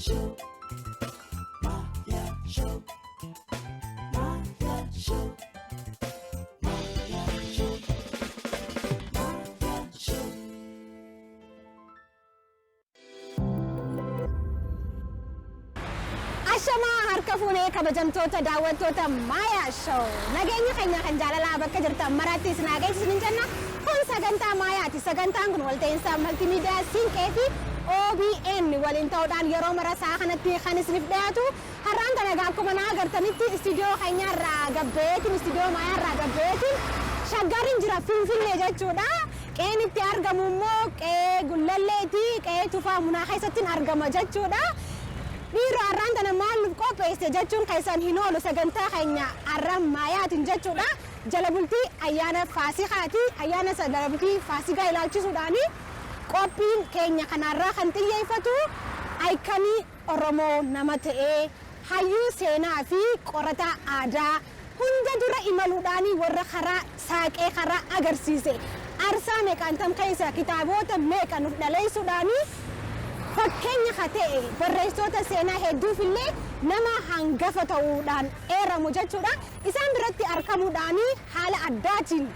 Show. Maya Show. Maya Show. Maya Show. Maya Show. Ashamaa, harka fuunee, kabajamtoota daawwattoota Maayaa Show. Nageenya keenya kan jaalalaa bakka jirtan maraatti isin haa geessisu jenna. Kun sagantaa Maayaati. Sagantaan kun walta'iinsa maltimiidiyaa Siinqee fi OBN waliin ta'uudhaan yeroo mara sa'a kanatti kan isiniif dhiyaatu. Har'aan tana egaa akkuma na agartanitti istiidiyoo keenyarraa gabbeetiin, istiidiyoo Maayaarraa gabbeetiin Shaggariin jira, Finfinnee jechuudha. Qe'een itti argamu immoo qe'ee Gullalleeti. Qe'ee Tufaa Munaa keessatti argama jechuudha. Dhiiroo, har'aan tana maal nuuf qopheesse jechuun keessan hin oolu sagantaa keenya har'aan Maayaatiin jechuudha. Jala bultii ayyaana Faasikaati. Ayyaana jala bultii Faasikaa ilaalchisuudhaani qophiin keenya kanarraa kan xiyyeeffatu ayikanii Oromoo nama ta'ee, hayyuu seenaa fi qorataa aadaa, hunda dura imaluudhaani warra karaa saaqee karaa agarsiise, aarsaa meeqaan tam keessa kitaabota meeqa nuuf dhaleessuudhaani fakkeenya ka ta'e, barreessitoota seenaa hedduufillee nama hangafa ta'uudhaan eeramu jechuudha. Isaan biratti argamuudhaan haala addaatiin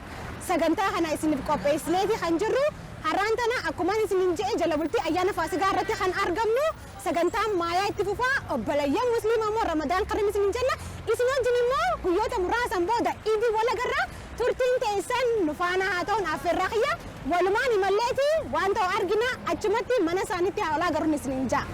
sagantaa kana isiniif qopheessineeti kan jirru. Har'aan tana akkuma isinin je'e jala bultii ayyaana Faasigaa irratti kan argamnu. Sagantaan Maayaa itti fufaa. Obboleeyyan Musliimaa immoo Ramadaan Kariim isinin jenna. Isin wajjin immoo guyyoota muraasan booda Iidii wal agarra. Turtiin teessan nu faana haa ta'uun affeerraa kiyya. Walumaan imalleeti waan ta'u argina, achumatti mana isaaniitti haa olaa garuun isinin ja'a.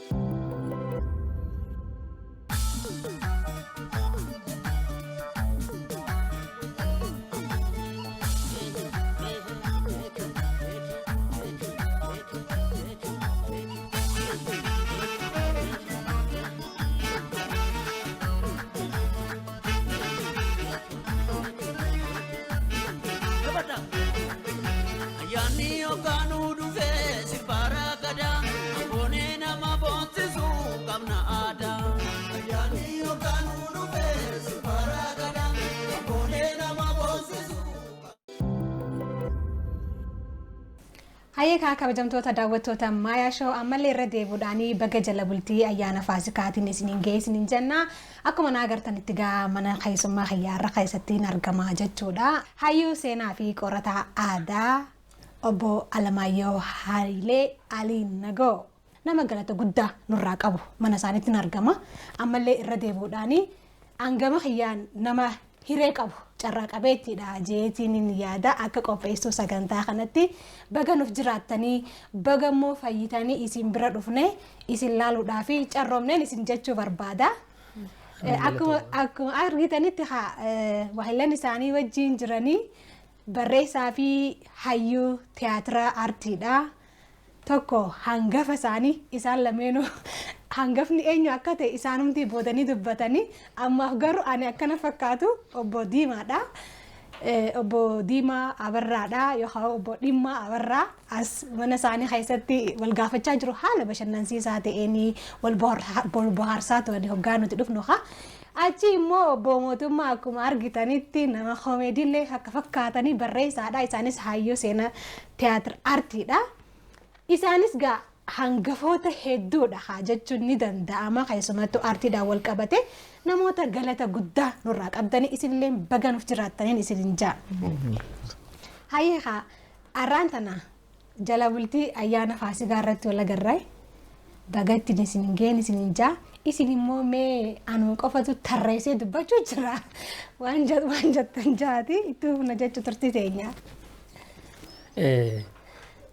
Dabata. Ayyaanni yookaanuu dhufee sirbaara gadaa, abboonee nama boonsisu qabna aadaa. Ayyaanni yookaanuu dhufee sirbaara gadaa, abboonee nama boonsisu. Hayyee kaa, kabajamtoota daawwattoota Maayaa Show, ammallee irra deebuudhaanii baga jala bultii ayyaana Faasikaatiin isiniin ga'e isiniin jenna. Akkuma na agartanitti gaa mana keessummaa kiyyaarra keessattiin argama jechuudha. Hayyuu seenaa fi qorataa aadaa Obbo Alamaayyoo Hayilee Alii Nagoo, nama galata guddaa nurraa qabu mana isaaniitti argama. Ammallee irra deebuudhaanii hangama kiyyaan nama hiree qabu, carraa qabeettiidha jeetiin yaada. Akka qopheessuu sagantaa kanatti baga nuuf jiraattanii, baga immoo fayyitanii isin bira dhufne isin laaluudhaa fi carroomneen isin jechuu barbaada. Akkuma argitanitti haa wahillan isaanii wajjin jiranii barreessaa fi hayyuu tiyaatira aartiidha. Tokko hangafa isaanii, isaan lameenuu hangafni eenyu akka ta'e isaanumti boodanii dubbatanii, ammaaf garuu ani akkana fakkaatu Obbo Diimaadha. Obbo Diimaa Abarraadha yookaan Obbo Dhimmaa Abarraa as mana isaanii keessatti wal gaafachaa jiru, haala bashannansiisaa ta'een wal bohaarsaa turani hoggaa nuti dhufnu haa. Achi immoo Obbo Mootummaa akkuma argitanitti nama koomeediillee akka fakkaatanii barreessaadha. Isaanis hayyuu seenaa tiyaatira aartiidha. Isaanis gaa hangafoota hedduudha haa jechuun ni danda'ama, keessumattuu aartiidhaan wal qabate namoota galata guddaa nurraa qabdanii, isinillee baga nuuf jiraattaniin isinin jaa. Hayyee haa, har'aan tana jala bultii ayyaana Faasigaa irratti wal agarraa, baga ittiin isin ga'een isinin jaa. Isin immoo mee anuma qofatu tarreessee dubbachuu jira, waan waan jettan jaati itti fufna jechuu turtii teenya.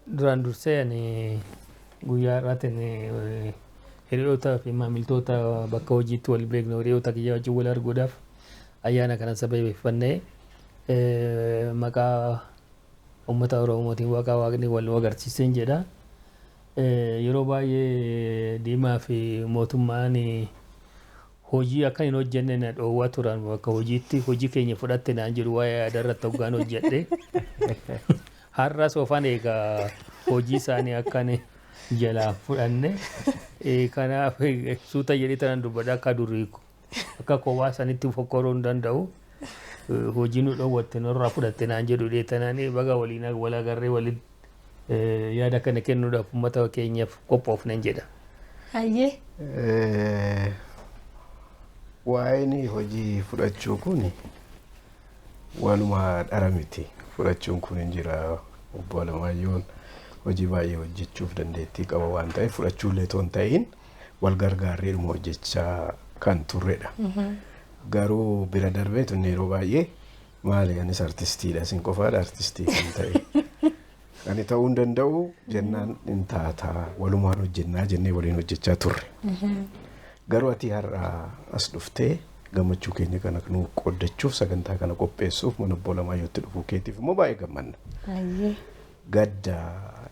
Duraan dursee ani guyyaa har'aatiin hiriyoota fi maamiltoota bakka hojiitti wal beeknu, hiriyoota kiyya wajjin wal arguudhaaf ayyaana kana sababeeffannee maqaa uummata Oromootiin waaqa waaqni wal nu agarsiiseen jedha. Yeroo baay'ee Diimaa fi Mootummaan hojii akka hin hojjenne na dhoowwaa turan. Bakka hojiitti hojii keenya fudhatte naan jedhu waa'ee aadaa irratti hoggaan hojjedhe. Har'a soofan egaa hojii isaanii akkan jalaa fudhanne, kanaaf suuta jedhee tanan dubbadha, akka durii akka kophaa sanitti fokkoruu hin danda'u. Hojii nu dhoowwatte, nurraa fudhatte naan jedhu dheetananii. Baga waliin wal agarree waliin yaada kana kennuudhaaf uummata keenyaaf qophoofnen jedha. Hayyee. Waa'een hojii fudhachuu kun waanuma dhara miti. Fudhachuun kun hin jira. Obbo Alamaayyoon hojii baay'ee hojjechuuf dandeettii qaba waan ta'eef fudhachuu illee otoo hin ta'in wal gargaarreedhuma hojjechaa kan turredha. Garuu bira darbee tun yeroo baay'ee maali anis artistiidha isin qofaadha artistii kan ta'e. Ani ta'uu hin danda'u jennaan hin taataa walumaan hojjennaa jennee waliin hojjechaa turre. Garuu ati har'a as dhuftee gammachuu keenya kana nu qooddachuuf sagantaa kana qopheessuuf mana obbo Alamaayyootti dhufuu keetiif immoo baay'ee gammanna. Gadda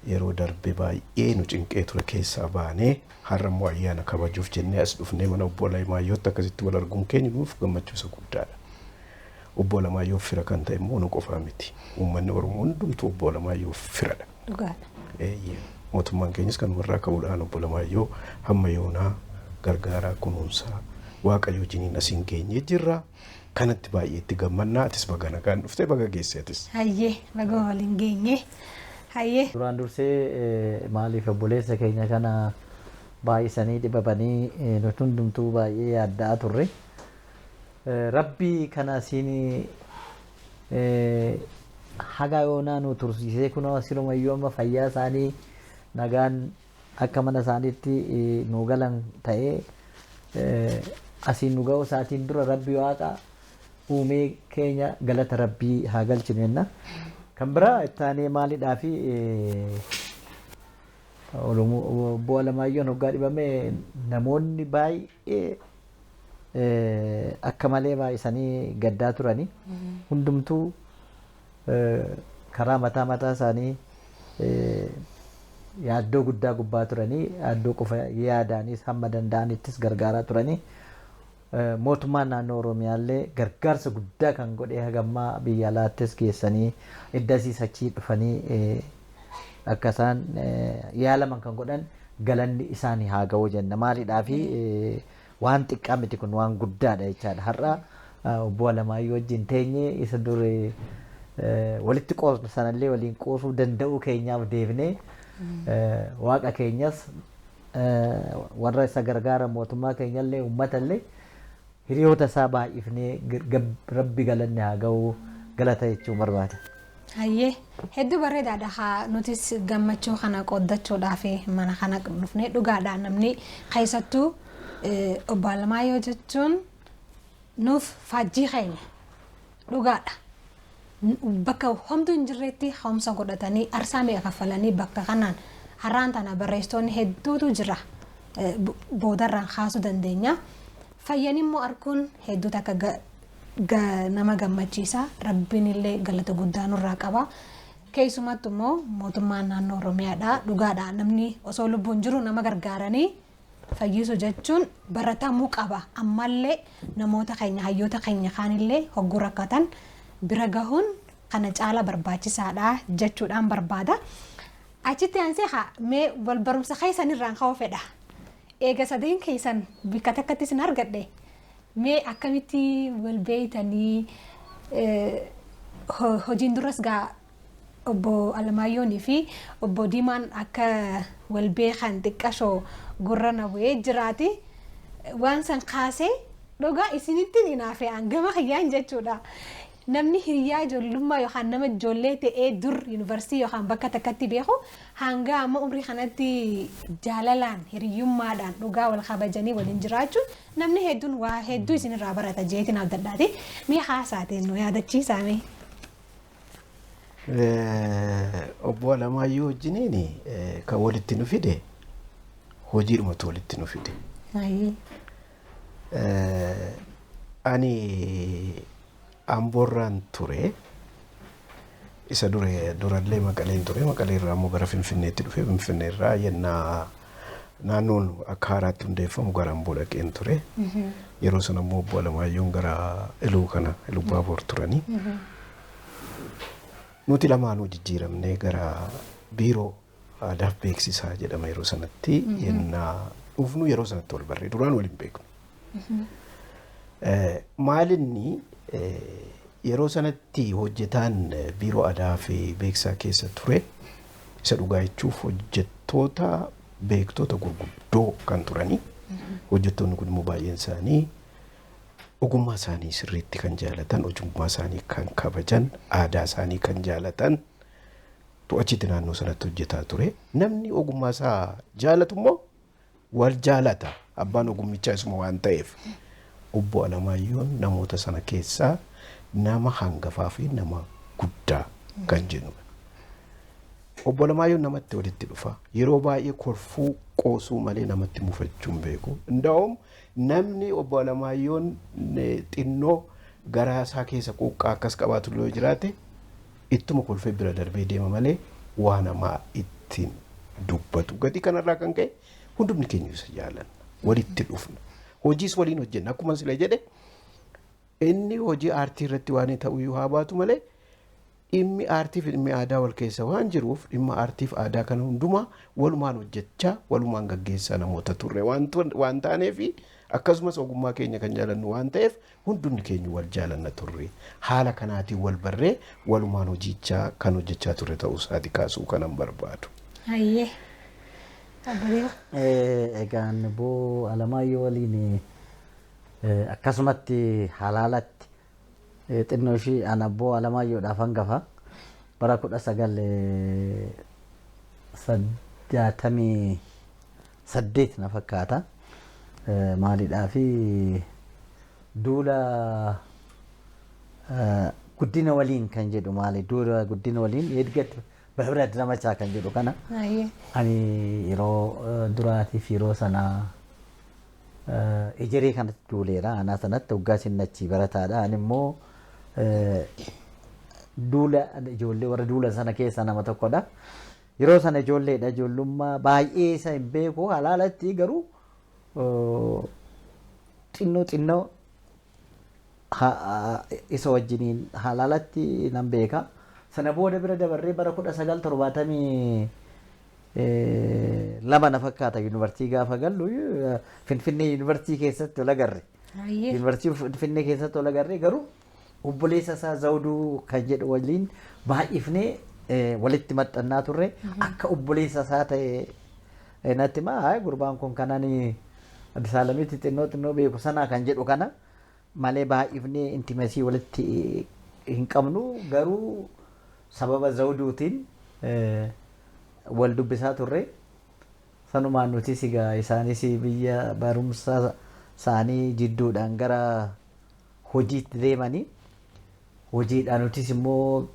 yeroo darbe baay'ee nu cinqee ture keessaa baanee har'a immoo ayyaana kabajuuf jennee as dhufnee mana obbo Alamaayyootti akkasitti wal arguun keenya nuuf gammachuu isa guddaadha. Obbo Alamaayyoof fira kan ta'e immoo nu qofaa miti. Uummanni Oromoo hundumtuu obbo Alamaayyoof firadha. Dhugaadha. Mootummaan keenyas kan warraa ka'uudhaan obbo Alamaayyoo hamma yoonaa gargaaraa kunuunsaa Waaqayyo wajjiniin asiin geenyee jirra. Kanatti baay'ee itti gammannaa atis baga nagaan dhuftee baga geesse atis. Hayyee baga waliin geenye. Hayyee. Duraan dursee maaliif obboleessa keenya kana baay'isanii dhibabanii nuti hundumtuu baay'ee yaadda'aa turre. Rabbi kana asiin haga yoonaa nu tursiisee kunoo silumayyuu amma fayyaa isaanii nagaan akka mana isaaniitti nu galan ta'ee asiin nu ga'uu isaatiin dura Rabbi Waaqa uumee keenya galata Rabbii haa galchinu jenna. Kan biraa itti aanee maalidhaa fi obbo Alamaayyoon hoggaa dhibame namoonni baay'ee akka malee baay'isanii gaddaa turani. Hundumtuu karaa mataa mataa isaanii yaaddoo guddaa gubbaa turanii yaaddoo qofa yaadaanis hamma danda'anittis gargaaraa turanii. Mootummaan naannoo Oromiyaallee gargaarsa guddaa kan godhee hagammaa biyya alaattis geessanii iddasiis achii dhufanii akka isaan yaalaman kan godhan galanni isaanii haa ga'u jenna. Maalidhaa fi waan xiqqaa miti kun waan guddaadha jechaadha. Har'a obbo Alamaayyoo wajjin teenyee isa dur walitti qoosnu sanallee waliin qoosuu danda'uu keenyaaf deebinee waaqa keenyas warra isa gargaaran mootummaa keenyallee uummatallee hiriyoota isaa baay'ifnee rabbi galanni haa ga'u galata jechuun barbaada. Hayyee hedduu bareedaadha haa nutis gammachuu kana qooddachuudhaaf mana kana dhufnee dhugaadha namni keessattuu obbo Alamaayyoo jechuun nuuf faajjii keenya dhugaadha. Bakka homtuu hin jirretti homsa godhatanii arsaa meeqa kaffalanii bakka kanaan har'aan tana barreessitoonni hedduutu jira boodarraan kaasuu dandeenya. Fayyan immoo arguun hedduu takka nama gammachiisa. Rabbiin illee galata guddaa nurraa qaba. Keessumattu immoo mootummaan naannoo Oromiyaadha. Dhugaadha namni osoo lubbuun jiru nama gargaaranii fayyisuu jechuun baratamuu qaba. Ammallee namoota keenya hayyoota keenya kaanillee hogguu rakkatan bira gahuun kana caala barbaachisaadha jechuudhaan barbaada. Achitti aansee haa mee wal barumsa keessan irraan ka'uu fedha. Eega sadeen keessan bakka takkatti isin argadhe mee akkamitti wal beeytanii hojiin duras gaa obbo Alamaayyoonii fi obbo Diimaan akka wal beekan xiqqashoo gurra na bu'ee jiraati. Waan san kaasee dhugaa isinitti hinaafe hangama kiyyaan jechuudha. Namni hiriyaa ijoollummaa yookaan nama ijoollee ta'ee dur yuunivarsiitii yookaan bakka takkatti beeku hanga amma umrii kanatti jaalalaan hiriyyummaadhaan dhugaa wal kabajanii waliin jiraachuun namni hedduun waa hedduu isinirraa barata jeetiin abdadhaati. Mee haasaatiin nu yaadachiisaa mee? Obbo Alamaayyoo wajjiniin kan walitti nu fide hojiidhumatu walitti nu fide. Ani Amboorraan ture. Isa durallee Maqaleen ture. Maqalee irraa immoo gara Finfinneetti dhufe. Finfinnee irraa yennaa naannoon akka haaraatti hundeeffamu gara Amboo dhaqeen ture. Yeroo sana immoo obbo Alamaayyoon gara Iluu kana Iluu Baaboor turanii. Nuti lamaanuu jijjiiramnee gara biiroo aadaaf beeksisaa jedhama yeroo sanatti yennaa dhufnu yeroo sanatti wal barree duraan wal hin beeknu. Maalinni yeroo sanatti hojjetaan biiroo aadaa fi beeksisaa keessa ture isa dhugaa jechuuf hojjettoota Beektota gurguddoo kan turanii. Hojjettoonni kun immoo baay'een isaanii ogummaa isaanii sirriitti kan jaalatan, ogummaa isaanii kan kabajan, aadaa isaanii kan jaalatan achitti naannoo sanatti hojjetaa ture. Namni ogummaa isaa jaalatu immoo wal jaalata. Abbaan ogummichaa isuma waan ta'eef. Obbo Alamaayyoon namoota sana keessaa nama hangafaa fi nama guddaa kan jennudha. Obbo Alamaayyoon namatti walitti dhufa. Yeroo baay'ee kolfuu qoosuu malee namatti mufachuu hin beeku. Ndaa'om namni Obbo Alamaayyoon xinnoo garaa isaa keessa quuqqaa akkas qabaatu yoo jiraate ittuma kolfee bira darbee deema malee waa namaa ittiin dubbatu. Gatii kanarraa kan ka'e hundumni keenya isa jaalanna. Walitti dhufna. Hojiis waliin hojjenna. Akkuma sila jedhe inni hojii aartii irratti waan ta'uyyuu haa baatu malee dhimmi aartii fi dhimmi aadaa wal keessa waan jiruuf dhimma aartii fi aadaa kana hundumaa walumaan hojjechaa walumaan gaggeessaa namoota turre waan taaneef akkasumas ogummaa keenya kan jaalannu waan ta'eef hundumni keenya wal jaalanna turre. Haala kanaatiin wal barree walumaan hojichaa kan hojjechaa turre ta'uu isaati kaasuu kanan barbaadu. Hayyee. Obbo Egaan obbo Alamaayyoo waliin akkasumatti halaalatti xinnoo ishii ana obbo Alamaayyoodhaaf hangafa bara 1968 na fakkaata. Maalidhaa fi duula guddina waliin kan jedhu maali duula guddina waliin edgat በህብረት ዘመቻ kan jedhu kana ani yeroo duraatiif yeroo sana ejeree kanatti duuleera. Anaa sanatti waggaa sinnachii barataadha. Ani immoo duula ijoollee warra duula sana keessaa nama tokkodha. Yeroo sana ijoolleedha. Ijoollummaa baay'ee isa hin beeku halaalatti garuu xinnoo xinnoo isa wajjiniin halaalatti nan beeka. Sana booda bira dabarree bara 1972 na fakkaata yuunivarsiitii gaafa gallu Finfinnee yuunivarsiitii keessatti ol agarre. Yuunivarsiitii Finfinnee keessatti ol agarre garuu obboleessa isaa Zawuduu kan jedhu waliin baay'ifnee walitti maxxannaa turre akka obboleessa isaa ta'e natti himaa gurbaan kun kanan Addis Alamitti xinnoo xinnoo beeku sanaa kan jedhu kana malee baay'ifnee intimasii walitti hin qabnu garuu sababa Zawuduutiin wal dubbisaa turre. Sanumaan nutis egaa isaanis biyya barumsa isaanii jidduudhaan gara hojiitti deemanii hojiidhaan nutis immoo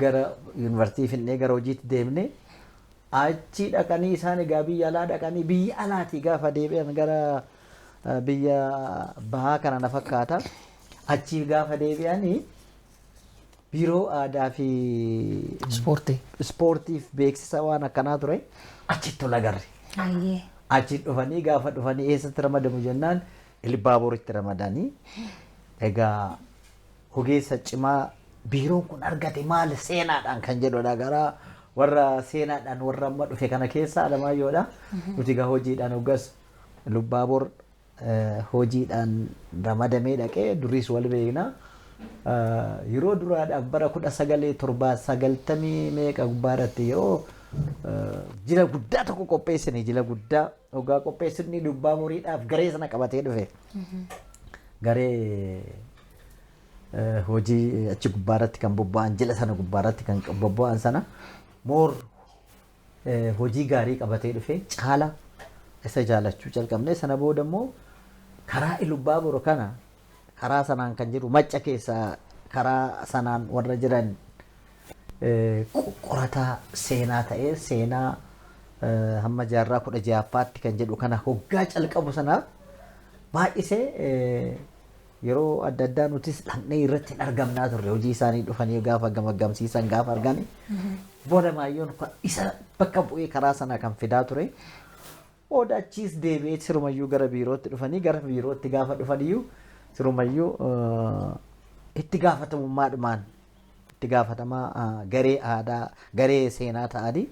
gara yuunivarsiitii Finfinnee gara hojiitti deemne achi dhaqanii isaan egaa biyya alaa dhaqanii biyya alaatii gaafa deebi'an gara biyya bahaa kana na fakkaata achi gaafa deebi'anii biiroo aadaa fi ispoortiif beeksisa waan akkanaa ture achitti ol agarre. Achi dhufanii gaafa dhufanii eessatti ramadamu jennaan Ilbaabooritti ramadanii egaa ogeessa cimaa biiroon kun argate maal seenaadhaan kan jedhudha gara warra seenaadhaan warra amma dhufe kana keessa Alamaayyoodha. Nuti egaa hojiidhaan hoggas Lubbaaboor hojiidhaan ramadamee dhaqee duriis wal beekna. Yeroo duraadhaaf bara 1990 meeqa gubbaarratti yeroo jila guddaa tokko qopheessine jila guddaa hoggaa qopheessine Lubbaaboriidhaaf garee sana qabatee dhufe. Garee hojii achi gubbaarratti kan bobba'an jila sana gubbaarratti kan bobba'an sana moor hojii gaarii qabatee dhufe caala isa jaalachuu calqabne sana booda immoo karaa Ilubbaabor kana karaa sanaan kan jiru macca keessa karaa sanaan warra jiran qorataa seenaa ta'ee seenaa hamma jaarraa 16ffaatti kan jedhu kana hoggaa calqabu sana baay'isee yeroo adda addaa nutis dhaqnee irratti hin argamnaa turre hojii isaanii dhufanii gaafa gamaggamsiisan gaafa argani booda maayyoon isa bakka bu'ee karaa sana kan fidaa ture. Booda achiis deebi'ee sirumayyuu gara biirootti dhufanii gara biirootti gaafa dhufaniyyuu sirumayyuu itti gaafatamummaadhumaan itti gaafatamaa garee aadaa garee seenaa ta'anii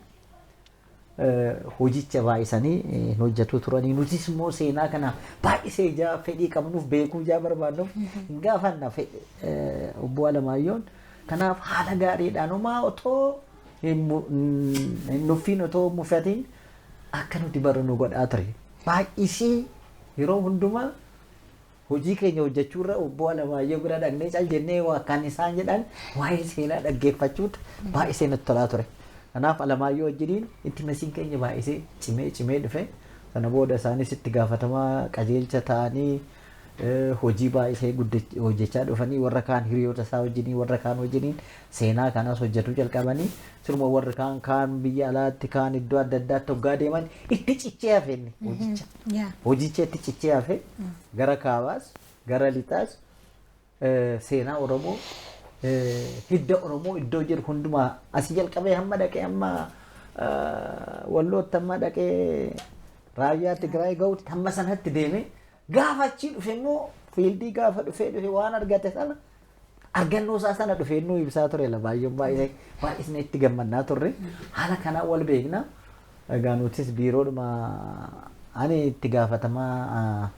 hojicha baay'isanii hojjetu turanii nutis immoo seenaa kana baay'isee ijaa fedhii qabnuuf beekuu ijaa barbaadnuuf hin gaafanna obbo Alamaayyoon kanaaf haala gaariidhaan homaa otoo hin nuffiin otoo mufatiin Akka nuti barannu godhaa ture. Baay'isii yeroo hundumaa hojii keenya hojjechuurra obbo Alamaayyoo bira dhaqnee cal jennee waa kan isaan jedhan waa'ee seenaa dhaggeeffachuutu baay'isee nutti tolaa ture. Kanaaf Alamaayyoo wajjiniin intimacy'n keenya baay'isee cimee cimee dhufe. Sana booda isaanis itti gaafatamaa qajeelcha ta'anii hojii baay'isee hojjechaa dhufanii, warra kaan hiriyoota isaa wajjiniin, warra kaan wajjiniin seenaa kanas hojjetuu jalqabanii, siruma warra kaan kaan biyya alaatti, kaan iddoo adda addaatti hoggaa deeman itti cichee hafe inni hojicha. Hojicha itti cichee hafe. Gara kaabaas gara lixaas seenaa Oromoo, hidda Oromoo iddoo jiru hundumaa asii jalqabee hamma dhaqee hamma Wallootti, hamma dhaqee raayyaa Tigraay gahuutti, hamma sanatti deemee gaafa achii dhufe immoo field gaafa dhufee dhufe waan argate sana, argannoo isaa sana dhufee nuu ibsaa ture. Baay'ee baay'ee baay'isne itti gammannaa turre. Haala kanaan wal beekna. Egaa nutis biiroodhuma ani itti gaafatamaa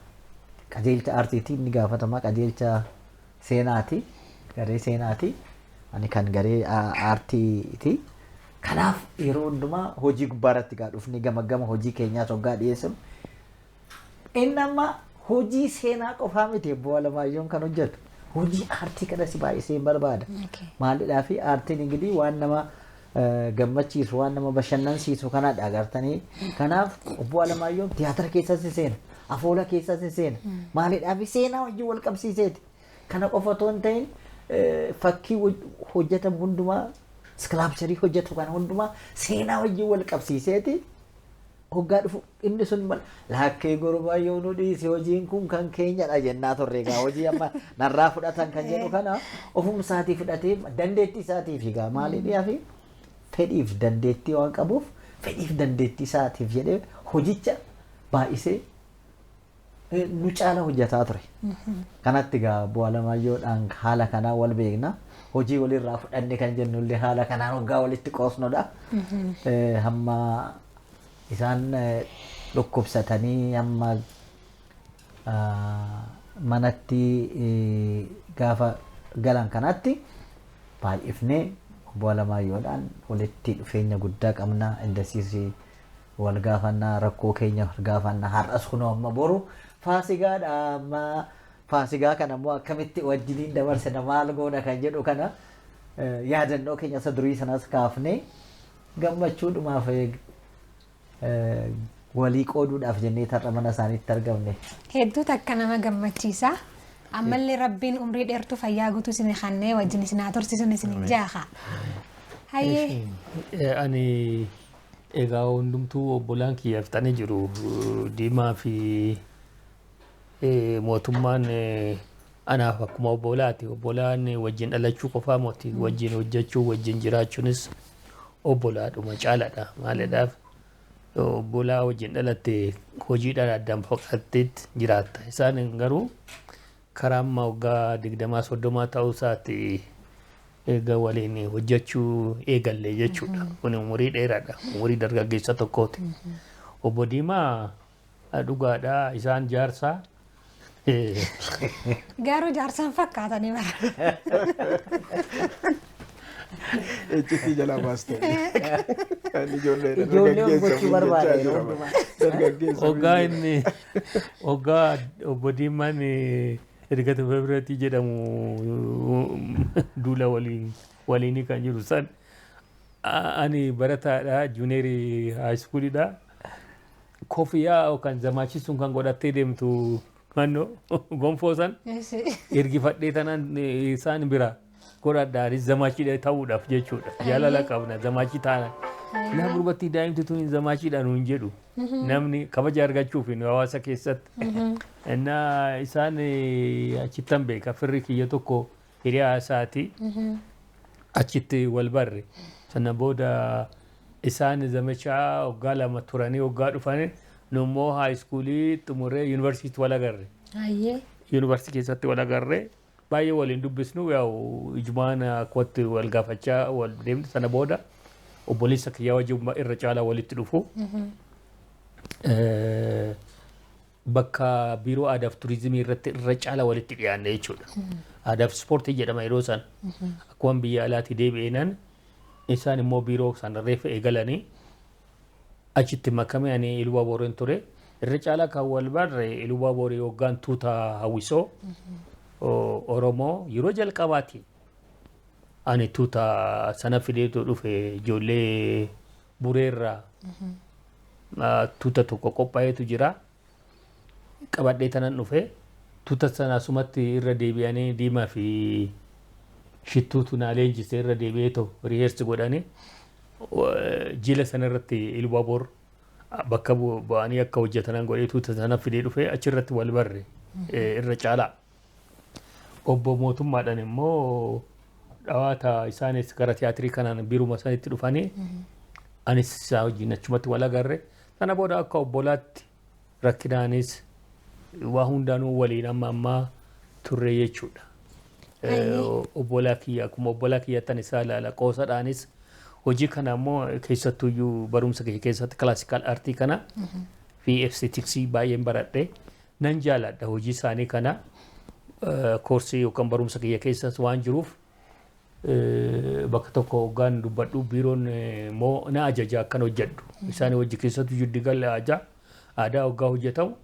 qajeelcha aartiiti, inni gaafatamaa qajeelcha seenaati, garee seenaati, ani kan garee aartiiti. Kanaaf yeroo hundumaa hojii gubbaarratti gaa dhufni gama gama hojii keenyaas hoggaa dhiyeessinu, inni amma hojii seenaa qofaa miti obbo Alamaayyoon kan hojjetu, hojii aartii kanas baay'isee barbaada. Maalidhaa fi aartiin ingidii waan nama gammachiisu, waan nama bashannansiisu kanadha agartanii. Kanaaf obbo Alamaayyoon tiyaatira keessas ni seena, afoola keessas ni seena. Maalidhaa fi seenaa wajjin wal qabsiiseeti. Kana qofa otoo hin ta'in fakkii hojjetamu hundumaa, sculpture hojjetu kana hundumaa seenaa wajjin wal qabsiiseeti. Hoggaa dhufu inni sun laakkee gurbaa yoo nu dhiise hojiin kun kan keenyadha jennaa turre. Egaa hojii amma narraa fudhatan kan jedhu kana ofuma isaatii fudhatee, dandeettii isaatiif, egaa maaliidhaa fi fedhiif dandeettii waan qabuuf, fedhiif dandeettii isaatiif jedhee hojicha baay'isee nu caala hojjetaa ture. Kanatti egaa obbo Alamaayyoodhaan haala kanaan wal beekna. Hojii walirraa fudhanne kan jennullee haala kanaan hoggaa walitti qoosnudha. Hamma isaan dhukkubsatanii hamma manatti gaafa galan kanatti baay'ifnee obbo Alamaayyoodhaan walitti dhufeenya guddaa qabna. Indasiis wal gaafannaa, rakkoo keenya wal gaafannaa. Har'as kunoo amma boru Faasigaadha, amma Faasigaa kana immoo akkamitti wajjiniin dabarsina, maal goona kan jedhu kana yaadannoo keenya isa durii sanas kaafnee gammachuudhumaaf walii qooduudhaaf jennee tarra mana isaaniitti argamne. Hedduu takka nama gammachiisa. Ammallee Rabbiin umrii dheertuu fayyaa guutuu isin kannee wajjin isin haa tursiisuun isin jaaha. Hayyee. Ani egaa hundumtuu obbolaan kiyya fixanii jiru. Diimaa fi mootummaan anaaf akkuma obbolaati. Obbolaan wajjin dhalachuu qofaa moti, wajjin hojjechuu, wajjin jiraachuunis obbolaadhuma caaladha. Maalidhaaf obbolaa wajjin dhalatte hojiidhaan addaan fagaatteetti jiraatta. Isaan garuu karaa amma waggaa 20 30 ta'uu isaati eega waliin hojjechuu eegalle jechuudha. Kun umurii dheeraadha. Umurii dargaggeessa tokkooti. Obbo Diimaa, dhugaadha, isaan jaarsaa. Garuu jaarsaan fakkaatanii bara. Iccitii jalaa baaste. Kan ijoollee Ijoollee gochuu barbaada yeroo hundumaa. Dargaggeessa. Hoggaa inni, hoggaa obbo Diimaan erga Febratii jedhamu duula waliin waliinii kan jiru san, ani barataadha, junior high schoolidha. Kofiyaa yookaan zamaachisuun kan godhattee deemtu mannoo gonfoo san ergifadhee tanaan isaan bira godhadha, anis zamaachiidha ta'uudhaaf jechuudha. Jaalala qabna, zamaachii taana. Laa, gurbattii daa'imti tun zamaachiidha nuun jedhu. Namni kabaja argachuuf nu hawaasa keessatti. Innaa isaan achittan beeka, firri kiyya tokko hiriyaa isaati. Achitti wal barre. Sana booda isaan zamachaa waggaa 2 turanii waggaa dhufanii, nu immoo high school xumurree yuunivarsiitii wal agarre. Yuunivarsiitii keessatti wal agarre. Baay'ee waliin dubbisnu, yaa'u ijumaan akkatti wal gaafachaa wal deemne. Sana booda obboleessa kiyyaa wajjin irra caalaa walitti dhufu. Bakka biiroo aadaaf turizimii irratti irra caalaa walitti dhiyaanne jechuudha. Aadaaf ispoortii jedhama yeroo san. Akkuma biyya alaatii deebi'eenan isaan immoo biiroo sana reefa eegalanii. Achitti makame, ani Iluu Baaboreen ture. Irra caalaa kan wal barre Iluu Baaboree hoggaan tuuta hawwisoo Oromoo yeroo jalqabaati. Ani tuuta sana fideetu dhufe, ijoollee bureerraa tuuta tokko qophaa'eetu jira. Qabadhee tanan dhufe, tuuta sana asumatti irra deebi'anii Diimaa fi Shittuutu naa leenjise, irra deebi'eetoo rehearse godhanii jila sana irratti Iluu bakka bu'anii akka hojjetanan godhee tuuta sana fidee dhufe, achirratti wal barre irra caalaa. Obbo Mootummaadhaan immoo dhawaata isaanis gara tiyaatirii kanaan biruma sanitti dhufanii anis isaa wajjin achumatti wal agarre. Sana booda akka obbolaatti rakkinaanis waa hundaanuu waliin amma ammaa turre jechuudha. Obbolaa kiyya, akkuma obbolaa kiyyattan isaa ilaala, qoosadhaanis hojii kana immoo keessattuyyuu barumsa kiyya keessatti classical artii kana fi aestheticsii baay'een baradhe, nan jaaladha hojii isaanii kana. Koorsii yookaan barumsa kiyya keessas waan jiruuf bakka tokko hoggaan dubbadhu biiroon immoo na ajaja akkan hojjedhu. Isaan hojii keessattuu jiddu aadaa aadaa hoggaa hojjetamu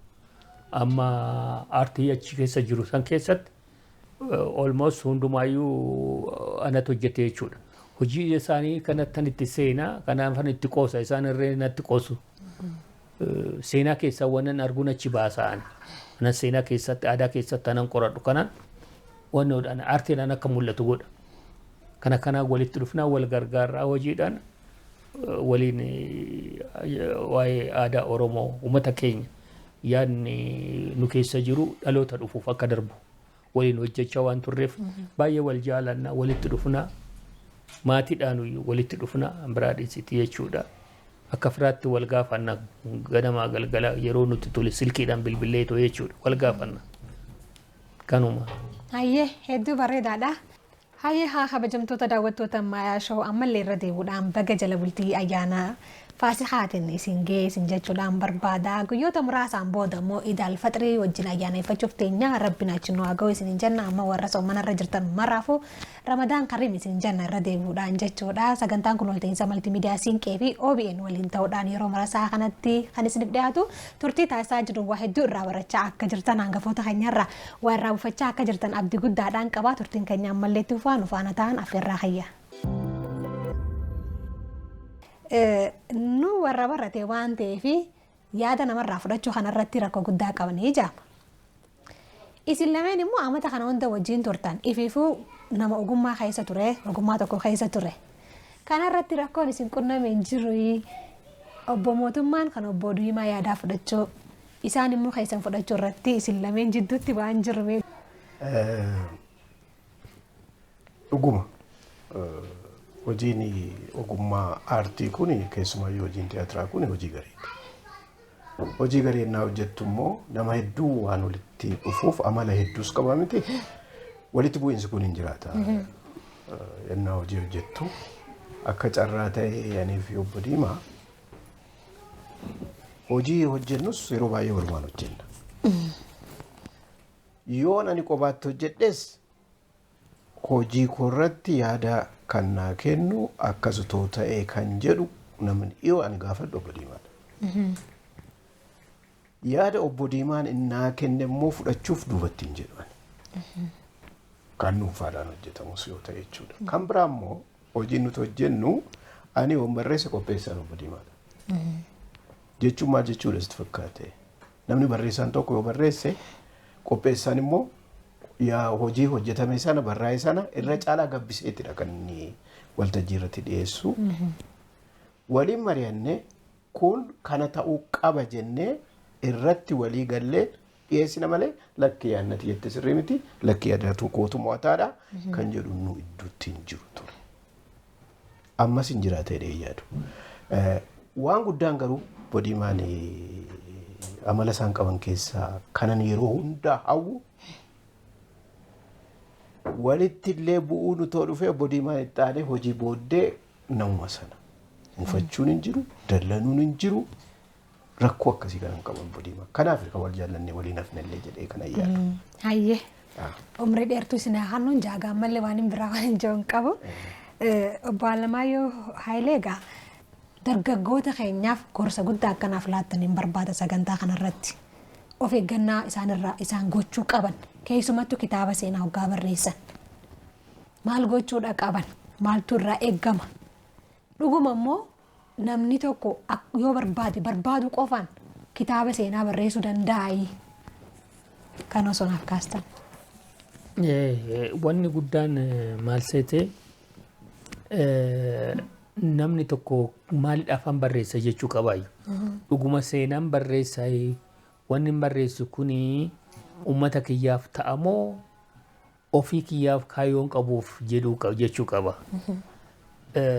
amma aartii achi keessa jiru san keessatti almost hundumaayyuu anatu hojjete jechuudha. Hojii isaanii kanattan itti seenaa, kanaafan itti qoosa, isaan irree natti qoosu. Seenaa keessaa wannan arguun achi baasa'an. Anan seenaa keessatti, aadaa keessatti anan qoradhu kanaan wannoodhaan aartiidhaan akka mul'atu godha. Kana kanaan walitti dhufnaa, wal gargaarraa, hojiidhaan waliin waa'ee aadaa Oromoo, uummata keenya, yaadni nu keessa jiru dhaloota dhufuuf akka darbu waliin hojjechaa waan turreef baay'ee wal jaalannaa, walitti dhufnaa, maatiidhaan walitti dhufnaa biraa dhiisiti jechuudha. Akka firaatti wal gaafanna, ganamaa galgala yeroo nuti tole silkiidhaan bilbileetoo jechuudha wal gaafanna. Kanuma. Hayyee, hedduu bareedaadha. Hayyee, haa kabajamtoota daawwattoota Maayaa Show, ammallee irra deebi'uudhaan baga jala bultii ayyaana Faasikaatiin isin ga'e isin jechuudhaan barbaada. Guyyoota muraasaan booda immoo Idaal Faxirii wajjin ayyaaneffachuuf teenya, Rabbiin achi nu haa ga'u isin jenna. Amma warra soomanarra jirtan maraafu Ramadaan Kariim isin jenna irra deebi'uudhaan jechuudha. Sagantaan kun walta'iinsa maltiimiidiyaa Siinqee fi OBN waliin ta'uudhaan yeroo muraasa kanatti kan isiniif dhiyaatu. Turtii taasisaa jiru waa hedduu irraa barachaa akka jirtan, hangafoota keenyarraa waa irraa buufachaa akka jirtan abdii guddaadhaan qaba. Turtiin keenya ammallee itti fufaa, nu faana ta'an affeerraa kayya. Nu warra barate waan ta'eef yaada namarraa fudhachuu kanarratti rakkoo guddaa qabanii jaama. Isin lameen immoo amata kana hunda wajjin turtan, ifiifuu nama ogummaa keessa ture, ogummaa tokko keessa ture. Kanarratti rakkoon isin qunname hin jiru? Obbo Mootummaan kan obbo Diimaa yaadaa fudhachuu, isaan immoo keessan fudhachuu irratti isin lameen jidduutti waan jiru? Dhuguma, hojiin ogummaa aartii kun, keessumayyuu hojiin tiyaatiraa kun hojii gareeti. Hojii garee innaa hojjettu immoo nama hedduu waan walitti dhufuuf amala hedduus qaba miti. Walitti bu'iinsi kun hin jiraata. Innaa hojii hojjettu akka carraa ta'e anii fi obbo Diimaa hojii hojjennus yeroo baay'ee walumaan hojjenna. Yoon ani kophaatti hojjedhes hojii koorratti yaada kan naa kennu, akkas otoo ta'ee kan jedhu namni dhiyoo ani gaafadhu obbo Diimaadha. Yaada obbo Diimaan innaa kenne immoo fudhachuuf duubatti hin jedhu ani. Kan dhuunfaadhaan hojjetamus yoo ta'e jechuudha. Kan biraa immoo hojiin nuti hojjennu ani yoon barreesse qopheessaan obbo Diimaadha. Jechuun maal jechuudha sitti fakkaate? Namni barreessaan tokko yoo barreesse, qopheessaan immoo yaa hojii hojjetame sana, barraa'e sana irra caalaa gabbiseetidha kan inni waltajjii irratti dhiyeessu. Waliin mari'annee kun kana ta'uu qaba jennee irratti walii gallee dhiyeessina malee, lakkii yaannati jette sirrii miti, lakkii yaadatu kootu mo'ataadha kan jedhu nu idduutti hin jiru ture. Ammas hin jiraata jedhee yaadu. Waan guddaan garuu obbo Diimaan amala isaan qaban keessaa kanan yeroo hundaa hawwu, walitti illee bu'uu nutoo dhufee obbo Diimaan itti aanee hojii booddee namuma sana. Mufachuun hin jiru, dallanuun hin jiru, rakkoo akkasii kan hin qaban obbo Diimaan. Kanaaf kan wal jaallannee waliin hafnellee jedhee kana yaadu. Hayyee. Umrii dheertuu isin haa hannuun jaagaa, ammallee waan hin biraa waan hin jiru hin qabu. Obbo Alamaayyoo Hayilee, egaa Dargaggoota keenyaaf gorsa guddaa akkanaaf laattan hin barbaada sagantaa kanarratti. Of eeggannaa isaanirraa isaan gochuu qaban keessumattuu kitaaba seenaa hoggaa barreessan. Maal gochuudha qaban? Maaltu irraa eeggama? Dhuguma immoo namni tokko yoo barbaade barbaadu qofaan kitaaba seenaa barreessuu danda'aayi? Kan osoo naaf kaastan. Wanni guddaan maal seete, namni tokko maaliidhaaf an barreessa jechuu qabaayu. Dhuguma seenaan barreessaa, wanni hin barreessu kuni uummata kiyyaaf ta'amoo ofii kiyyaaf kaayyoon qabuuf jedhuu jechuu qaba.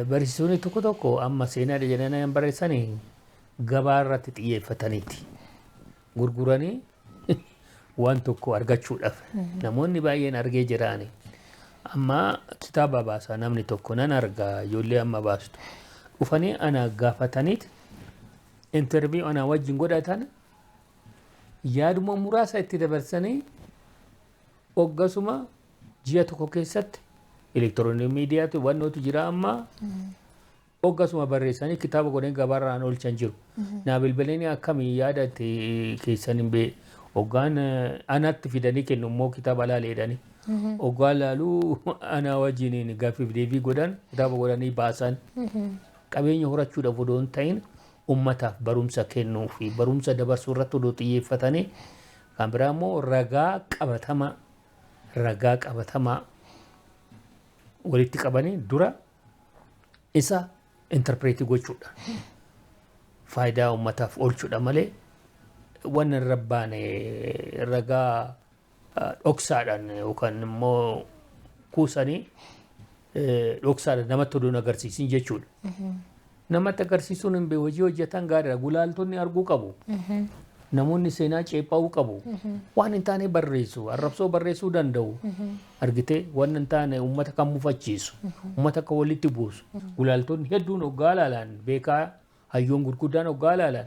Barsiisonni tokko tokko amma seenaa jedhanii hin barreessanii gabaa irratti xiyyeeffataniiti. Gurguranii waan tokko argachuudhaaf. Namoonni baay'een argee jiraani. Amma kitaaba baasaa namni tokko nan argaa, ijoollee amma baastu. Dhufanii ana gaafataniit interview ana wajjin godhatan, yaaduma muraasa itti dabarsanii hoggasuma ji'a tokko keessatti electronic miidiyaatu wannootu jira, amma hoggasuma barreessanii kitaaba godhanii gabaarraan oolchan jiru. Naa bilbilanii akkamii yaada itti keessan hin bee hoggaan anatti fidanii kennu immoo kitaaba laaleedhani. Hoggaan laaluu ana wajjiniin gaaffiif deebii godhan, kitaaba godhanii baasan. Qabeenya horachuudhaaf odoo hin ta'in ummataaf barumsa kennuu fi barumsa dabarsuu irratti odoo xiyyeeffatanii, kan biraa immoo ragaa qabatamaa walitti qabanii dura isa interpret gochuudha. Faayidaa ummataaf oolchuudha malee wanna irra baane ragaa dhoksaadhaan yookaan immoo kuusanii dhoksaadhaan namatti odoo hin agarsiisin jechuudha. Namatti agarsiisuun hin beeku, hojii hojjetan gaariidha. Gulaaltonni arguu qabu. Namoonni seenaa ceephaa'uu qabu. Waan hin taane barreessu, arrabsoo barreessuu danda'u. Argitee, waan hin taane uummata kan mufachiisu, uummata kan walitti buusu. Gulaaltonni hedduun hoggaa ilaalan, beekaa hayyoon gurguddaan hoggaa ilaalan,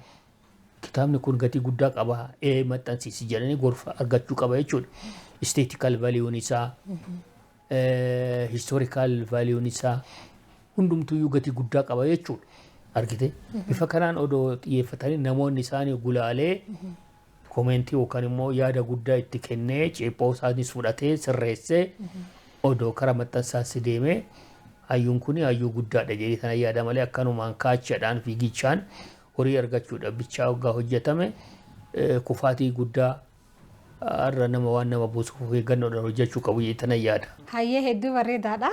kitaabni kun gatii guddaa qaba, ee maxxansiisi jedhanii gorfa argachuu qaba jechuudha. Aesthetical value'n isaa, historical value'n isaa hundumtuyyuu gatii guddaa qaba jechuudha. Argite, bifa kanaan odoo xiyyeeffatanii namoonni isaanii gulaalee comment yookaan immoo yaada guddaa itti kennee, ceephoo isaanis fudhatee sirreessee odoo kara maxxansaatti deemee, hayyuun kun hayyuu guddaadha jedhee kana yaada malee, akkanumaan kaachadhaan fiigichaan horii argachuudhaaf bichaa hoggaa hojjetame kufaatii guddaa har'a nama waan nama buusuuf of eeggannoodhaan hojjechuu qabu jedhee tana yaada. Hayyee, hedduu bareedaadha.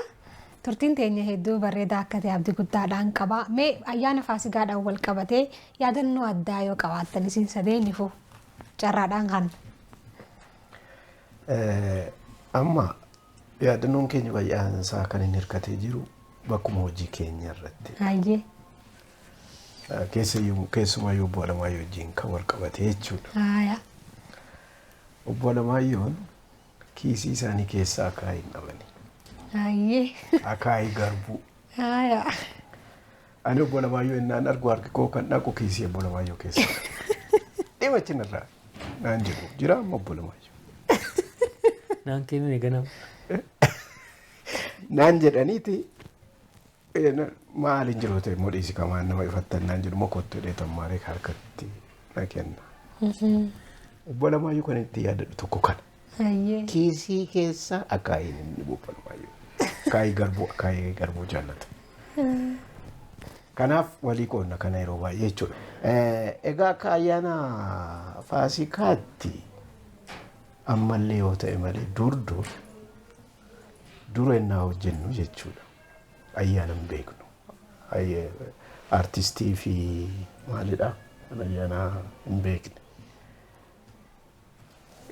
Turtiin teenya hedduu bareedaa akka ta'e abdii guddaadhaan qaba. Mee ayyaana Faasigaadhaan wal qabatee yaadannoo addaa yoo qabaattan isin sadeenifu carraadhaan kan. Amma yaadannoon keenya baay'een isaa kan inni hirkatee jiru bakkuma hojii keenya irratti. Hayyee. Keessumayyuu obbo Alamaayyoo wajjin kan wal qabate jechuudha. Haaya. Obbo Alamaayyoon kiisii isaanii keessaa akaayii hin dhabani. Hayyee. Akaayii garbuu. Haaya. Ani obbo Alamaayyoo innaan argu harki koo kan dhaqu kiisii obbo Alamaayyoo keessa. Dhima irraa naan jedhu jira amma obbo Alamaayyoo. Naan kennine ganama. Naan jedhaniiti maal hin jiru ta'e immoo dhiisi kamaan nama ifattan naan jedhu mokottu jedhee tammaaree harkatti na kenna. Obbo Alamaayyoo kan itti yaadadhu tokko kana. Hayyee. Kiisii keessa akaayiin inni obbo Alamaayyoo. Akaayii garbuu, akaayii garbuu jaallata. Kanaaf walii qoodna kana yeroo baay'ee jechuudha. Egaa akka ayyaana Faasikaatti ammallee yoo ta'e malee dur dur dura innaa hojjennu jechuudha. Ayyaana hin beeknu. Artistii fi maalidha? Kan ayyaana hin beekne.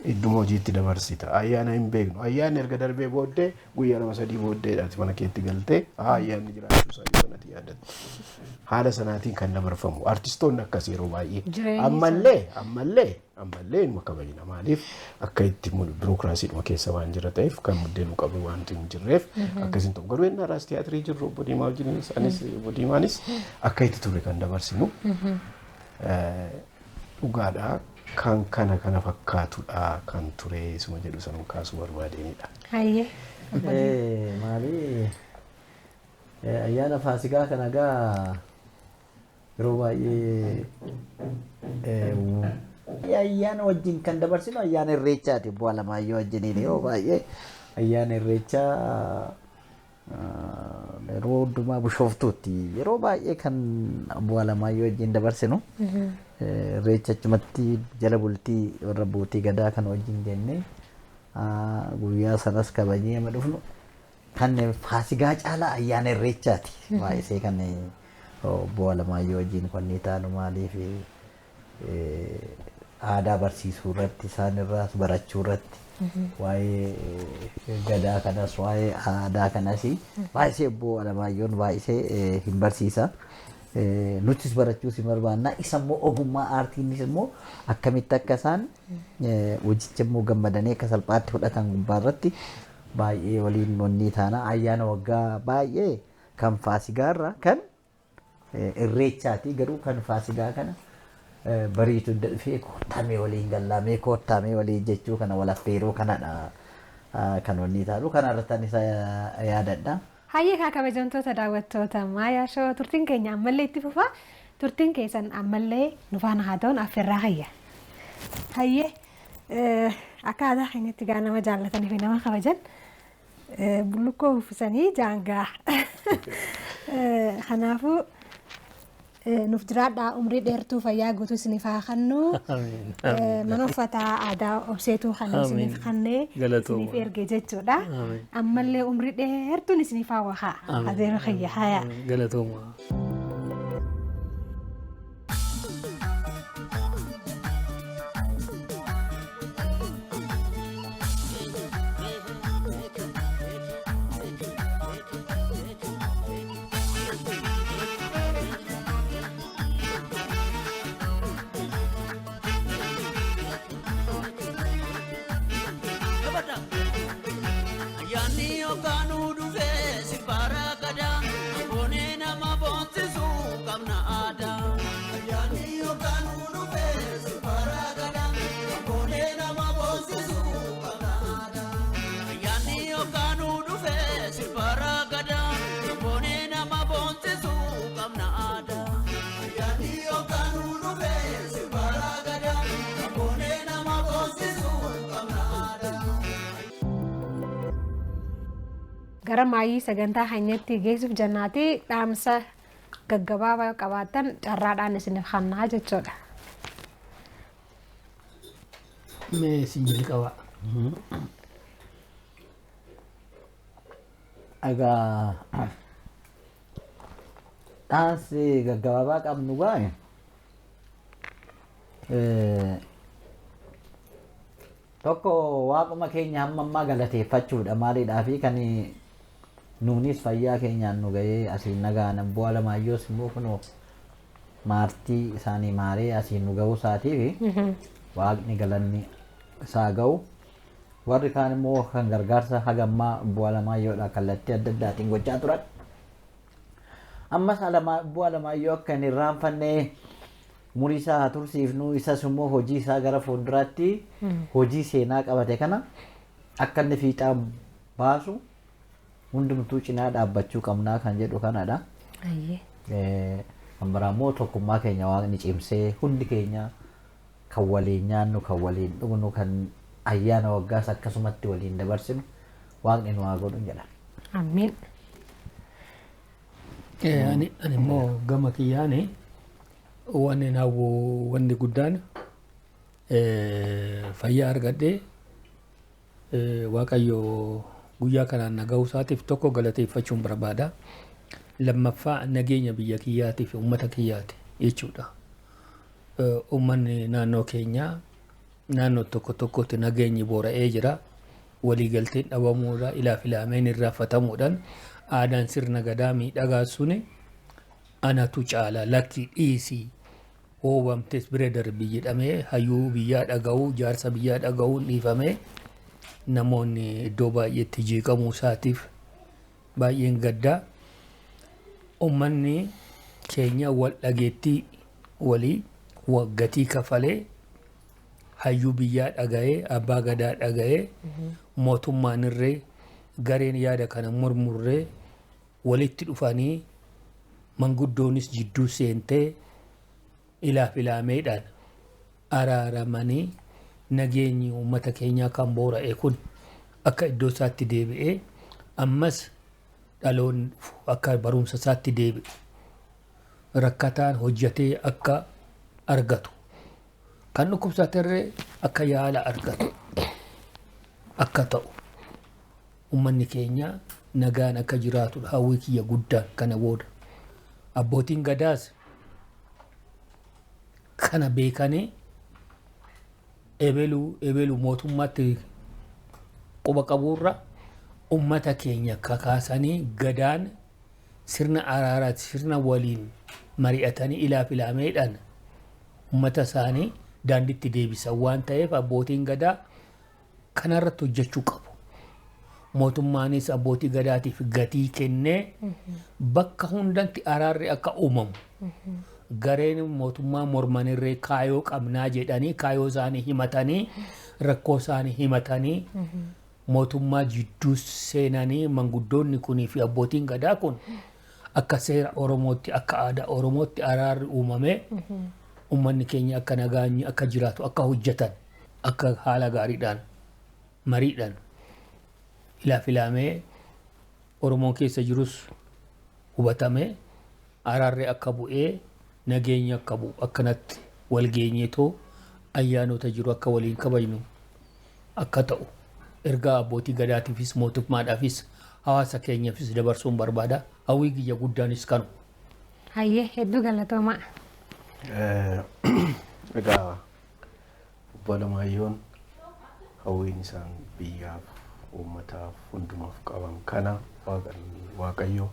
Idduma hojiitti dabarsita. Ayyaana hin beeknu. Ayyaanni erga darbee booddee guyyaa 2-3 booddeedhaati mana keetti galtee haa ayyaanni jiraachuu isaa yoo sanatti yaadatte. Haala sanaatiin kan dabarfamu. Artistoonni akkas yeroo baay'ee. Jireenyi Ammallee inuma kabajna. Maaliif akka itti birookiraasiidhuma keessa waan jira ta'eef kan muddeenuu qabu wanti hin jirreef akkasiin ta'u. Garuu inni Raas Tiyaatirii jirru obbo Diimaa wajjinis anis obbo Diimaanis akka itti ture kan dabarsinu. Dhugaadha. Kan kana fakkaatudha kan ture isuma jedhu sanuu kaasuu barbaadeenidha. Hayyee. Maali, ayyaana Faasikaa kana gaa Yeroo baay'ee ayyaana wajjin kan dabarsinu ayyaana irreechaati obbo Alamaayyoo wajjiniin yeroo baay'ee ayyaana irreechaa yeroo hundumaa Bishooftuutti yeroo baay'ee kan obbo Alamaayyoo wajjin dabarsinu. Irreecha achumatti jala bultii warra abbootii gadaa kan wajjin jennee guyyaa sanas kabajnee amma dhufnu kan Faasigaa caalaa ayyaana irreechaati. Baay'isee kan obbo Alamaayyoo wajjin kan taanu maaliif aadaa barsiisuu irratti isaan irraas barachuu irratti waa'ee gadaa kanas waa'ee aadaa kanas baay'isee obbo Alamaayyoon baay'isee hin barsiisa. Nutis barachuus hin barbaanna. Isa immoo ogummaa aartiinis immoo akkamitti akka isaan hojicha immoo gammadanii akka salphaatti fudhatan gubbaa irratti baay'ee waliin onnii taana. Ayyaana waggaa baay'ee kan Faasigaarra kan irreechaati garuu kan Faasigaa kana bariitu dhufee koottamee waliin gallaamee koottamee waliin jechuu kana wal affeeruu kanadha kan wanni taanu kana irratti ani isa yaadadha. Hayyee kaa kabajamtoota daawwattoota Maayaa Shoo turtiin keenya ammallee itti fufa. Turtiin keessan ammallee nu faana haa ta'uun affeerraa hayya. Hayyee akka aadaa keenyatti gaa nama jaallatanii fi nama kabajan bullukkoo uffisanii jaangaa. Kanaafuu nuuf jiraadhaa umrii dheertuu fayyaa guutuu isiniif haa kennu. Mana uffataa aadaa obseetuu kan isiniif kennee isiniif erge jechuudha. Ammallee umrii dheertuun isiniif haa wahaa. Adeero kiyya haya. Galatooma. Ayyaanni yookaanuu dhufee sirbara gadaa boonee nama boonsisuu qabna aadaa. Ayyaanni yookaanuu dhufee sirbara gadaa boonee nama boonsisuu qabna aadaa. Ayyaanni yookaanuu dhufee sirbara gadaa boonee nama boonsisuu qabna aadaa. Ayyaanni yookaanuu dhufee sirbara gadaa boonee nama boonsisuu qabna aadaa. Gara maayii sagantaa keenyatti geessuuf jennaati dhaamsa gaggabaabaa qabaatan carraadhaan isiniif kennaa jechuudha. Mee isin jalqabaa. Egaa dhaamsi gaggabaabaa qabnu gaa tokko waaquma keenya hamma ammaa galateeffachuudha maaliidhaa fi kan nuunis fayyaa keenyaan nu ga'ee asiin nagaan obbo Alamaayyoos immoo kunoo maartii isaanii maaree asiin nu ga'uu isaatiif waaqni galanni isaa ga'u. Warri kaan immoo kan gargaarsa hagammaa obbo Alamaayyoodha kallattii adda addaatiin gochaa turan. Ammas obbo Alamaayyoo akka hin irraanfanne umurii isaa haa tursiifnu isas immoo hojii isaa gara fuulduraatti hojii seenaa qabate kana akka inni fiixaan baasu hundumtuu cinaa dhaabbachuu qabnaa kan jedhu kanadha. Kan biraa immoo tokkummaa keenya waaqni cimsee hundi keenya kan waliin nyaannu kan waliin dhugnu kan ayyaana waggaas akkasumatti waliin dabarsinu waaqni nu haa godhu jedha. Amiin. Ani immoo gama kiyyaani wanni hawwu wanni guddaan fayyaa argadhee Waaqayyo guyyaa kanaan na ga'uu isaatiif tokko galateeffachuun barbaada. Lammaffaa nageenya biyya kiyyaatiif uummata kiyyaati jechuudha. Uummanni naannoo keenyaa naannoo tokko tokkotti nageenyi boora'ee jira. Waliigalteen dhabamuudha ilaaf ilaameen irraanfatamuudhaan aadaan sirna gadaa miidhagaa suni anatu caala lakki dhiisii hoobamtes bira darbi jedhamee hayyuu biyyaa dhaga'uu jaarsa biyyaa dhaga'uun dhiifamee namoonni iddoo baay'eetti jeeqamuu isaatiif baay'een gaddaa. Uummanni keenya wal dhageettii walii waggatii kafalee hayyuu biyyaa dhaga'ee abbaa gadaa dhaga'ee mootummaan irree gareen yaada kana murmurree walitti dhufanii Manguddoonis jidduu seentee ilaaf ilaameedhaan araaramanii nageenyi uummata keenyaa kan boora'e kun akka iddoo isaatti deebi'ee, ammas dhaloonni dhufu akka barumsa isaatti deebi'u, rakkataan hojjetee akka argatu, kan dhukkubsaterree akka yaala argatu akka ta'u, uummanni keenya nagaan akka jiraatudha hawwii kiyya guddaan. Kana booda abbootiin gadaas kana beekanii ebeluu ebeluu mootummaatti quba qabuurra ummata keenya kakaasanii, gadaan sirna araaraati, sirna waliin mari'atanii ilaaf ilaameedhaan ummata isaanii daanditti deebisan waan ta'eef, abbootiin gadaa kanarratti hojjechuu qabu. Mootummaanis abbootii gadaatiif gatii kennee bakka hundatti araarri akka uumamu, gareen mootummaa mormanirree kaayoo qabnaa jedhanii kaayoo isaanii himatanii, rakkoo isaanii himatanii, mootummaa jidduu seenanii, manguddoonni kunii fi abbootiin gadaa kun akka seera Oromootti, akka aadaa Oromootti araarri uumamee uummanni keenya akka nagaan akka jiraatu akka hojjetan, akka haala gaariidhaan mariidhaan ilaaf ilaamee Oromoon keessa jirus hubatamee araarri akka bu'ee nageenya akka bu'u, akkanatti wal geenyeetoo ayyaanota jiru akka waliin kabajnu akka ta'u ergaa abbootii gadaatiifis mootummaadhaafis hawaasa keenyaafis dabarsuun barbaada. Hawwii kiyya guddaanis kanu. Hayyee, hedduu galatoomaa. Egaa obbo Alamaayyoo, hawwiin isaan biyyaaf, uummataaf, hundumaaf qaban kana Waaqayyo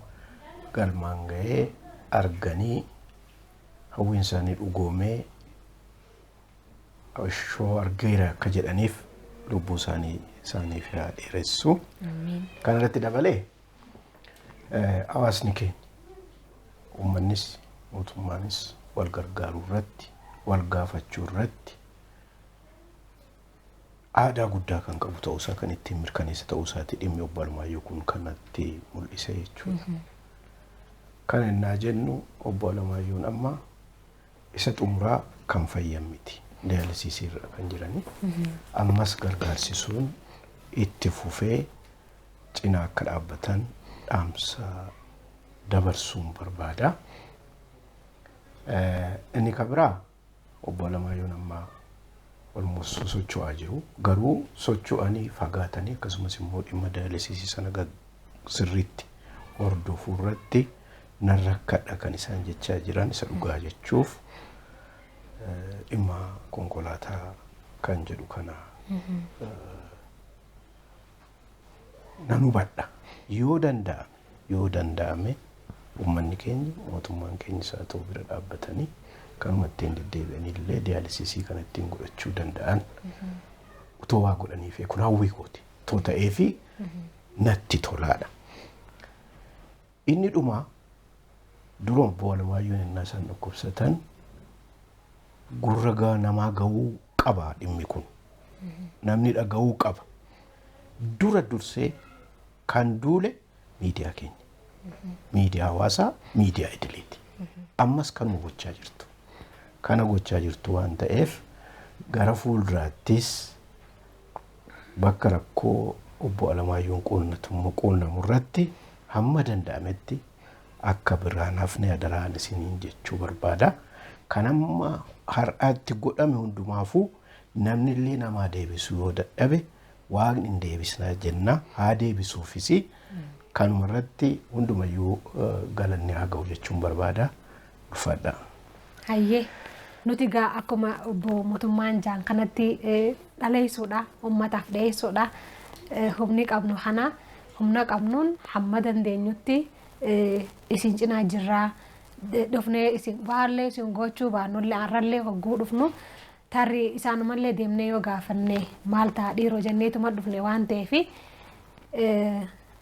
galmaan ga'ee arganii, hawwiin isaanii dhugoomee shoo argeera akka jedhaniif lubbuu isaanii isaaniif haa dheeressu. Kana irratti dabalee hawaasni keenya, uummannis mootummaanis wal gargaaruu irratti, wal gaafachuu irratti aadaa guddaa kan qabu ta'uusaa kan ittiin mirkaneessa ta'uusaati dhimmi obbo Alamaayyoo kun kanatti mul'ise jechuudha. Kana innaa jennu, obbo Alamaayyoon amma isa xumuraa kan fayyan miti. Diyaalisiisii irra kan jirani. Ammas gargaarsisuun itti fufee cinaa akka dhaabbatan dhaamsa dabarsuun barbaada. Inni kan biraa, obbo Alamaayyoon amma almost socho'aa jiru. Garuu socho'anii fagaatanii akkasumas immoo dhimma diyaalisiisii sana sirriitti hordofuu irratti nan rakkadha kan isaan jechaa jiran isa dhugaa jechuuf dhimma konkolaataa kan jedhu kana nan hubadha. Yoo danda'ame uummanni keenya, mootummaan keenya isaa ta'u bira dhaabbatanii kanuma ittiin deddeebi'anii illee diyaalisiisii kana ittiin godhachuu danda'an utoo waa godhaniif, kun hawwii kooti. Otoo ta'eefi natti tolaadha. Inni dhumaa, dura obbo Alamaayyoon innaa isaan dhukkubsatan gurra namaa ga'uu qaba dhimmi kun. Namni dhaga'uu qaba. Dura dursee kan duule miidiyaa keenya. Miidiyaa hawaasaa, miidiyaa idileeti. Ammas kanuma gochaa jirtu. Kana gochaa jirtu waan ta'eef, gara fuulduraattis bakka rakkoo obbo Alamaayyoon quunnamu irratti hamma danda'ametti akka biraan hafne adaraan isiniin jechuu barbaada. Kan amma har'aatti godhame hundumaafuu namni illee namaa deebisuu yoo dadhabe, waaqni hin deebisnaa jenna, haa deebisuufis kanuma irratti hundumayyuu galanni haa ga'u jechuun barbaada. Ulfaadha. Hayyee, nuti gaa akkuma obbo mootummaan jaan kanatti dhaleessuudha, uummataaf dhiyeessuudha. Humni qabnu kana, humna qabnuun hamma dandeenyutti isin cinaa jirraa. Dhufnee isin baallee isin gochuu baannullee, har'allee hogguu dhufnu tarri isaanumallee deemnee yoo gaafanne maal ta'a dhiiroo jenneetuma dhufne waan ta'eef,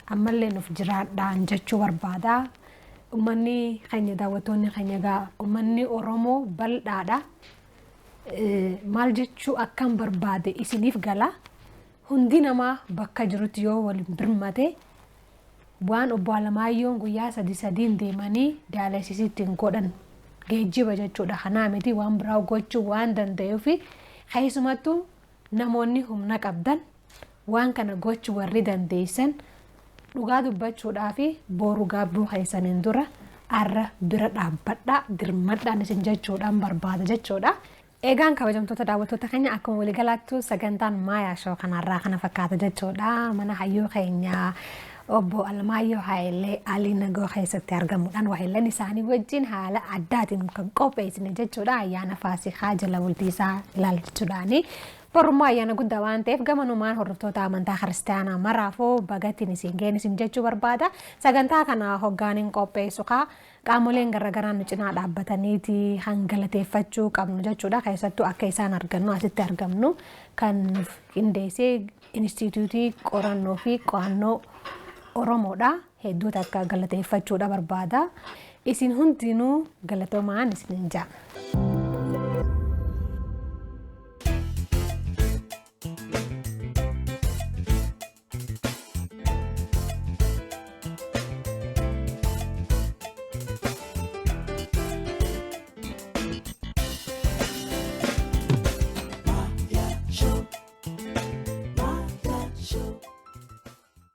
ammallee nuuf jiraadhaan jechuu barbaada. Uummanni keenya, daawwattoonni keenya, gaa uummanni Oromoo bal'aadha. Maal jechuu akkam barbaade isiniif gala. Hundi namaa bakka jirutti yoo waliin birmate Waan obbo Alamaayyoon guyyaa sadi sadiin deemanii daalasisii ittiin godhan geejjiba jechuudha. Kanaa miti waan biraa gochuu waan danda'uuf keessumattuu namoonni humna qabdan waan kana gochuu warri dandeessan dhugaa dubbachuudhaa fi boru gaabbuu keessaniin dura arra bira dhaabbadhaa dirmadhaan isin jechuudhaan barbaada jechuudha. Eegaan kabajamtoota daawwattoota keenya, akkuma waliigalaattuu sagantaan Maayaa Show kanarraa kana fakkaata jechuudha. Mana hayyuu keenya obbo Alamaayyoo Haayilee Alii Nagoo keessatti argamuudhaan waahillan isaanii wajjin haala addaatiin kan qopheessine jechuudha. Ayyaana Faasikaa jala bultii isaa ilaalchuudhaani. Borummaa ayyaana guddaa waan ta'eef gamanumaan hordoftoota amantaa kiristaanaa maraafuu bagattiin isin ga'een isin jechuu barbaada. Sagantaa kana hoggaaniin qopheessu kaa qaamoleen garaagaraa nu cinaa dhaabbataniiti hangalateeffachuu qabnu jechuudha. Keessattuu akka isaan argannu asitti argamnu kan nuuf qindeessee Inistituutii Qorannoo fi Qo'annoo Oromoodha. Hedduu takka galateeffachuudha barbaada. Isin hundinuu galatoomaan isinin ja'a.